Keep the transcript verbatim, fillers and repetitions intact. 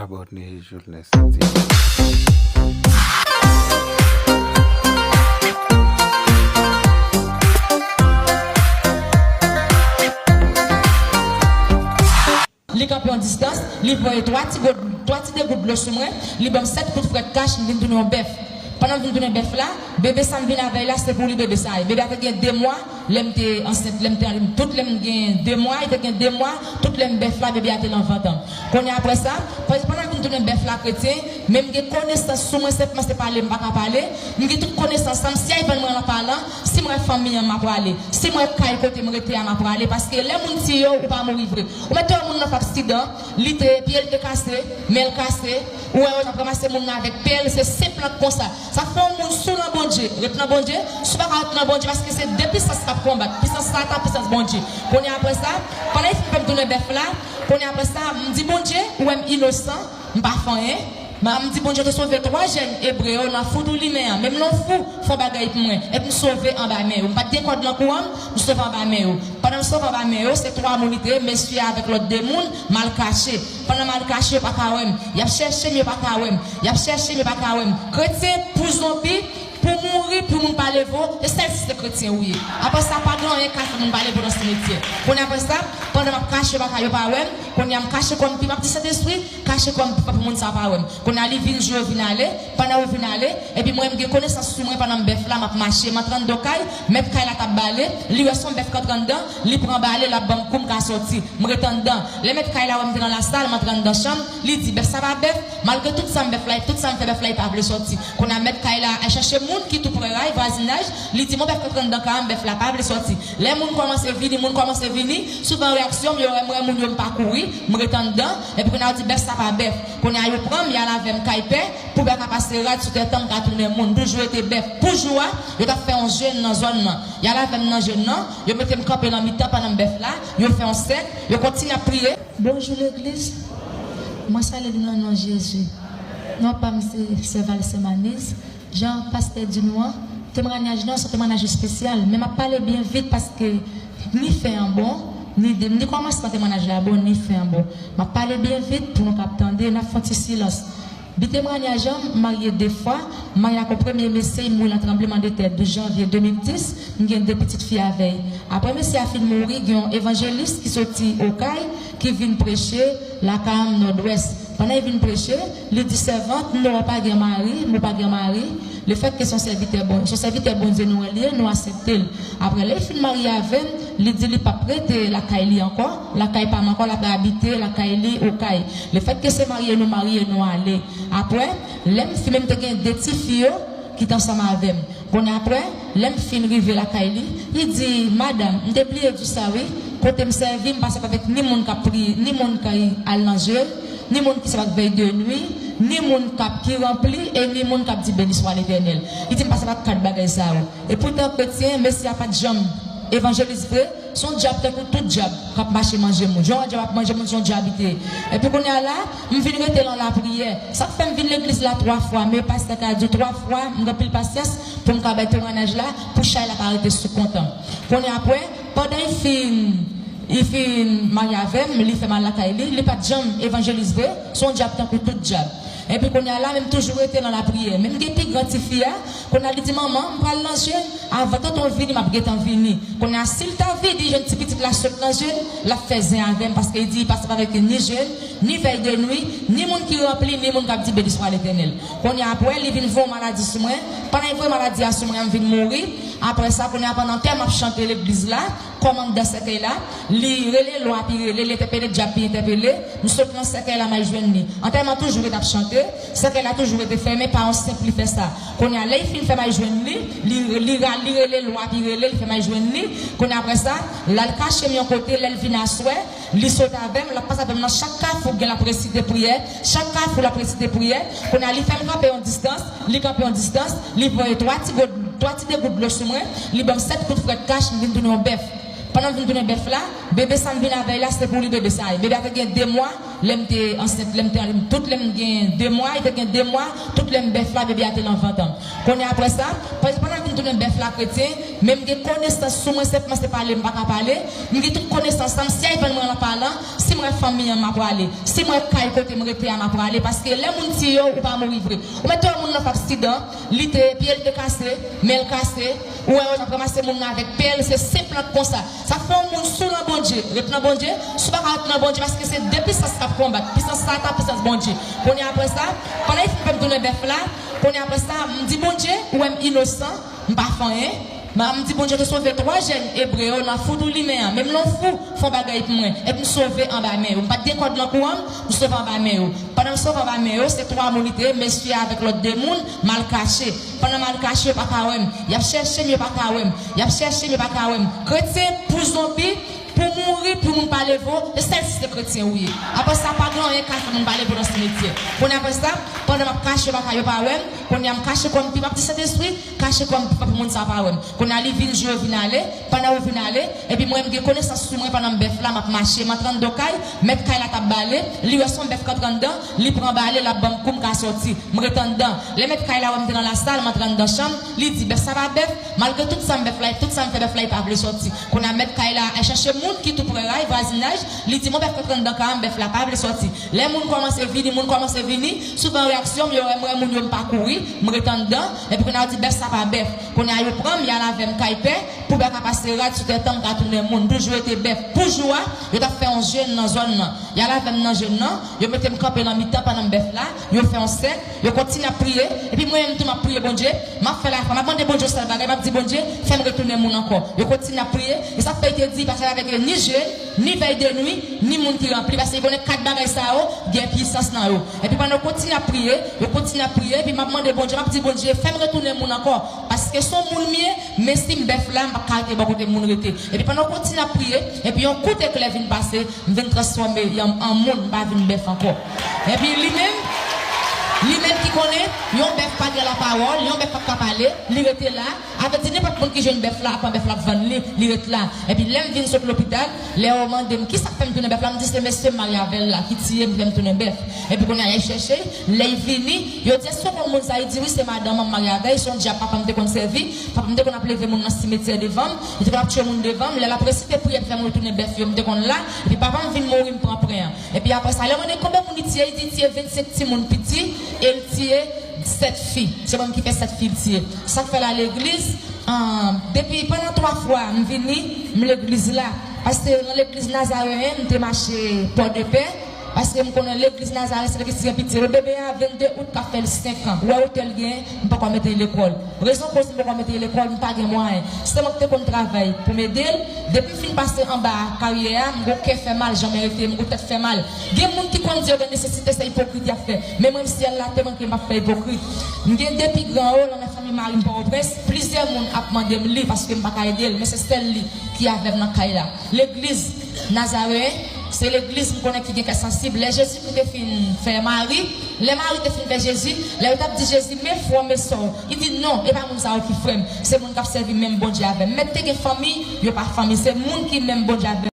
Abòne Joulnes T V. Li kanpe yon distans, li voye twa ti gout, twa ti degout dlo sou mwen, li ban m sèt kout frèt kach, m vin tounen yon bèf. Pandan m vin tounen bèf la, bebe sa m vin avè l la, se pou li bebe sa a ye. Bebe a te gen de mwa, lè m te ansent, lè m te, tout lè m gen de mwa, li te gen de mwa, tout lè m bèf la, bebe a te nan vant an. Kounye a apre sa, pandan m vin tounen bèf la kretyen, men m gen konesans sou mwen, senpman se pale m pa ka pale, m gen tout konesans sa m, si a y vann mwen an palan, si m wè fanmi an m a prale, si m wè kay kote m rete a m a prale, paske lè moun tiye w, ou pa mouri vre. Ou mèt wè yon moun nan fè aksidan, li te, pye l te kase, men l kase, ou wè yo t ap ranmase moun nan avèk pèl, se senp lan konsa. Sa fè yon moun si w nan Bondye, ret nan Bondye, si w pa ka ret nan Bondye, paske se de pisans k ap konbat, pisans Satan, pisans Bondye. Kounye a apre sa, pandan li fin fè m tounen bèf la, kounye a apre sa, m di Bondye, ou wè m inosan, m pa fè anyen, m di Bondye te sove twa jèn ebre yo nan foudou limen an, menm lè w fou, fè yon bagay pou mwen, epi m sove anba men yo. M pa t gen kòd nan kou an, m sove anba men yo. Pandan m sove anba men yo, se twa moun li te ye, mesye avèk lòt de moun, m al kache. Pandan m al kache, yo pa ka wè m. Y ap chèche m, yo pa ka wè m. Y ap chèche m, yo pa ka wè m. Kretyen, pou zonbi, pou mouri, pou moun pa leve w, e sèl si se kretyen ou ye. Apre sa, pa gen anyen k ka fè moun pa leve w nan simetyè. Kounye a apre sa, pandan m ap kache, yo pa ka, yo pa wè m. Kounye a m kache kò m pi, m ap di Sentespri, kache kò m pi pa pou moun sa pa wè m. Kounye a li vin, jou yo vin ale, pandan yo vin ale, epi mwen m gen konesans sou mwen pandan m bèf la, m ap mache, m antre anndan kay, mèt kay la t ap bale, li wè se yon bèf k antre anndan, li pran bale, l ap ban m kou m ka sòti. M ret anndan. Lè mèt kay la wè m te nan lasal, m antre anndan chanm, li di, bèf sa pa bèf, malgre tout sa m bèf la, tout sa m fè bèf la, li pa vle sòti. Kounye a mèt kay la al chache moun ki tou prè a y, vwazinaj, li di, mon bèf k antre anndan kay an, bèf la pa vle sòti. Lè moun kòmanse vini, moun kòmanse vini, souvan reyaksyon m, yo wè m wè moun yo, m pa kouri, m ret anndan, epi kounye a yo di, bèf sa pa bèf. Kounye a yo pran m, y al avè m kay pè, pou bèf la pase rad sou tèt an, m ka tounen moun. M toujou rete bèf. Pou jou a, yo t ap fè yon jèn nan zòn nan. Y al avè m nan jèn nan, yo mete m kanpe nan mitan pandan m bèf la, yo fè yon sèk, yo kontinye ap priye. Bonjou legliz, mwen salye nou nan non Jezi. Non pa m se Sè Valcin Manise. Jan pastè di nou an, temwanyaj nou an se yon temwanyaj espesyal, men m ap pale byen vit paske ni fen an bon, ni de, ni kòmansman temwanyaj la bon, ni fen an bon. M ap pale byen vit pou nou k ap tande, n ap fè yon ti silans. Bi temwanyaj an, m marye de fwa, m marye ak yon premye mesye, li mouri nan tranblemanntè douz janvye de mil dis, m gen de pitit fi avè l. Apre mesye a fin mouri, gen yon evanjelis ki soti Okay, ki vin preche lakay an Nòdwès. Pandan l vin preche, li di, sèvant, m wè w pa gen mari, m wè w pa gen mari. Lefètke se yon sèvitè Bon, se yon sèvitè Bondye nou wè l ye, nou aksepte l. Apre, lè l fin marye avè m, li di li p ap rete lakay li ankò, lakay pa m ankò, l ap abite lakay li Okay. Lefètke se marye nou marye, nou ale. Apre, lè m fin, men m te gen de tifi yo ki t ansanm avè m. Kounye a apre, lè m fin rive lakay li, li di, madanm, m te bliye di w sa wi, kote m sèvi, m pa sèvi avèk ni moun k ap priye, ni moun k al nan jèn, ni moun ki sèvi ak vèy de nwi, ni moun k ap ki ranpli, e ni moun k ap di, beni swa Letènèl. Li di, m pa sèvi ak kat bagay sa yo. E poutan kretyen, mesye a pa t janm evanjelis vre, se yon dyab tankou tout dyab k ap mache manje moun. Jan yon dyab ap manje moun, se yon dyab li te ye. Epi kounye a la, m vin rete nan lapriyè. Sa k fè m vin legliz la twa fwa, men pastè ka di w twa fwa, m gen anpil pasyans pou m ka bay temwanyaj la, pou chay la pa rete sou kont an. Kounye a apre, pandan l fin, li fin marye avè m, li fè m al lakay li, li pa t janm evanjelis vre, se yon dyab tankou tout dyab. Epi kounye a la, men m toujou rete nan lapriyè. Men m gen pi gran tifi a, kounye a li di, manman, m pral nan jèn, avan tonton vini, m ap gentan vini. Kounye a, si l ta vini, jwenn ti pitit la sot nan jèn, l ap fè zen avè m, paske li di li pa sèvi avèk ni jèn, ni vèy de nwi, ni moun ki ranpli, ni moun k ap di, beni swa Letènèl. Kounye a, apre, li vin voye maladi sou mwen. Pandan li voye maladi a sou mwen, m vin mouri. Apre sa, kounye a, pandan tè m ap chante legliz la, kòmandan sèkèy la, li rele lwa pi rele, li entèpele dyab pi entèpele, m sot nan sèkèy la, m al jwenn li. Antèman toujou rete ap chante, sèkèy la toujou rete fèmen, pa yon senp li fè sa. Kounye a, lè l fin fè m al jwenn li, li, li, ra- li rele lwa pi rele, li fè m al jwenn li. Kounye a, apre sa, l al kache m yon kote, lè l vin aswè, li sot avè m, l ap pase avè m nan chak kafou, gen l ap resite priyè, chak kafou, l ap resite priyè. Kounye a, li fè m kanpe yon distans, li kanpe yon distans, li voye twa ti gout, twa ti degout dlo sou mwen, li ban m sèt kout frèt kach, m vin tounen yon bèf. Pandan m vin tounen bèf la, bebe sa m vin avè l la, se pou li bebe sa a ye. Bebe a te gen de mwa, Lè m te ansent, lè m te, tout lè m gen de mwa, li te gen de mwa, tout lè m bèf la, bebe a te nan vant an. Kounye a apre sa, pandan m vin tounen bèf la kretyen, men m gen konesans sou mwen, senpman se pale m pa ka pale, m gen tout konesans sa, m si Ivan mwen nan palan, si m wè fanmi an m ap prale, si m wè kay kote m rete a m ap prale, paske lè moun tiye w, ou pa mouri vre. Ou mèt wè moun nan fè aksidan, li te, pye l te kase, men l kase, ou wè yo t ap ranmase moun nan avèk pèl, se senp lan konsa. Sa fè yon moun si w nan Bondye, ret nan Bondye, si w pa ka ret nan Bondye, paske se de pisans k ap konbat, pisans Satan, pisans Bondye. Kounye a apre sa, pandan li fin fè m tounen bèf la, kounye a apre sa, m di Bondye, ou wè m inosan, m pa fè anyen. M di Bondye te sove twa jèn ebre yo nan fou tou limen an. Menm lè w fou, fè yon bagay pou mwen. Epi m sove anba men yo. M pa t gen kòd nan kou an, m sove anba men yo. Pandan m sove anba men yo, se twa moun li te ye, mesye avèk lòt de moun, m al kache. Pandan m al kache, yo pa ka wè m. Y ap chèche m, yo pa ka wè m. Y ap chèche m, yo pa ka wè m. Kretyen, pou zonbi, pou mouri, pou moun pa leve w, se sèl si se kretyen ou ye. Apre sa, pa gen anyen k ka fè moun pa leve w nan simetyè. Kounye a apre sa, pandan m ap kache, yo pa ka, yo pa wè m. Kounye a, m kache kò m pi, m ap di Sentespri, kache kò m pi fò pou moun sa pa wè m. Kounye a, li vin, jou yo vin ale. Pandan yo vin ale, epi mwen, m gen konesans sou mwen pandan m bèf la, m ap mache, m antre anndan kay, mèt kay la t ap bale, li wè se yon bèf k antre anndan, li pran bale, l ap ban m kou m ka sòti. M ret anndan. Lè mèt kay la wè m te nan lasal, m antre anndan chanm, li di, bèf sa pa bèf, malgre tout sa m bèf la, tout sa m fè bèf la, li pa vle sòti. Kounye a, mèt kay la al chache moun ki tou prè a, vwazinaj, li di, bon, bèf k antre anndan kay an, bèf la pa vle sòti. Lè moun kòmanse vini, moun kòmanse vini, souvan reyaksyon m, yo wè m wè moun yo, m pa kouri, m ret anndan, epi kounye a, yo di, bèf sa pa bèf. Kounye a, yo pran m, y al avè m kay pè, pou bèf la pase rad sou tèt an, m ka tounen moun. Toujou rete bèf. Pou jou a, yo t ap fè yon jèn nan zòn nan. Y al avè m nan jèn nan, yo mete m kanpe nan mitan pandan m bèf la, yo fè yon sèk, yo kontinye ap priye, epi mwen menm tou m ap priye Bondye, m ap fè lafwa, m ap mande Bondye yon sèl bagay, m ap di Bondye, fè m retounen moun ankò. Yo kontinye ap priye, e sa k fè li te di, pa sèvi avèk ni jèn, ni vèy de nwi, ni moun ki ranpli, paske li konnen kat bagay sa yo gen pisans nan yo. Epi pandan yo kontinye ap priye, yo kontinye ap priye, epi m ap mande Bondye, m ap di Bondye, fè m retounen moun ankò, paske se yon moun m ye, men si m bèf la, m p ap ka rete bò kote moun rete. Epi pandan yo kontinye ap priye, epi yon kout eklè vin pase, m vin transfòme an, an moun, m pa vin bèf ankò. Epi li menm, li menm ki konnen, yon bèf pa gen lapawòl, yon bèf pa ka pale, li rete la, avèti nenpòt moun ki jwenn bèf la, pran bèf la ap vann li, li ret la. Epi lè m vin sot lopital, lè yo mande m kisa k fè m tounen bèf la, m di se mesye m marye avè l la ki tiye m, fè m tounen bèf. Epi kounye a, y al chèche l, lè y vini, yo di èske w konn moun sa? Li di wi, se madanm an m marye avè l, se yon dyab papa m te konn sèvi, papa m te konn ap leve moun nan simetyè devan m, li te konn ap tiye moun devan m, lè l ap resite priyè pou fè m retounen bèf yo, m te konn la, epi papa m vin mouri, m pran pren an. Epi apre sa, lè yo mande konbyen moun li tiye, li di li tiye vennsenk timoun piti, e li tiye sèt fi. Se mwen ki fè sèt fi l tiye. Sa k fè l al legliz, ah, depi pandan twa fwa m vini, m legliz la. Paske nan legliz Nazareen, m te mache Pòdepè, paske m konnen legliz Nazareen, se legliz ki gen piti. Bebe a, vennde out, k ap fè l senk an. Ou wè otè l genyen, m poko mete l lekòl. Rezon koz m poko mete l lekòl, m pa gen mwayen. Se mwen ki te konn travay pou m ede l. Depi m fin pase anba karyè a, m gon kè fè mal, janm rete, m gon tèt fè mal. Gen moun ki konn di yo gen nesesite, se ipokrit y ap fè. Men mwen, m syèl la te manke, m p ap fè ipokrit. M gen de pi gran yo, nan fanmi mari m Pòtoprens, plizyè moun ap mande m li, paske m pa ka ede l, men se sèl li ki avè m nan kay la. Legliz Nazareen, se legliz m konnen ki gen kè sansib. Lè Jezikri te fin fè Mari, lè Mari te fin fè Jezi, lè yo t ap di Jezi, men frè w, men sè w, li di, non, e pa moun sa yo ki frè m, se moun k ap sèvi menm Bondye avè m. Mèt te gen fanmi, yo pa fanmi, se moun ki menm Bondye avè m.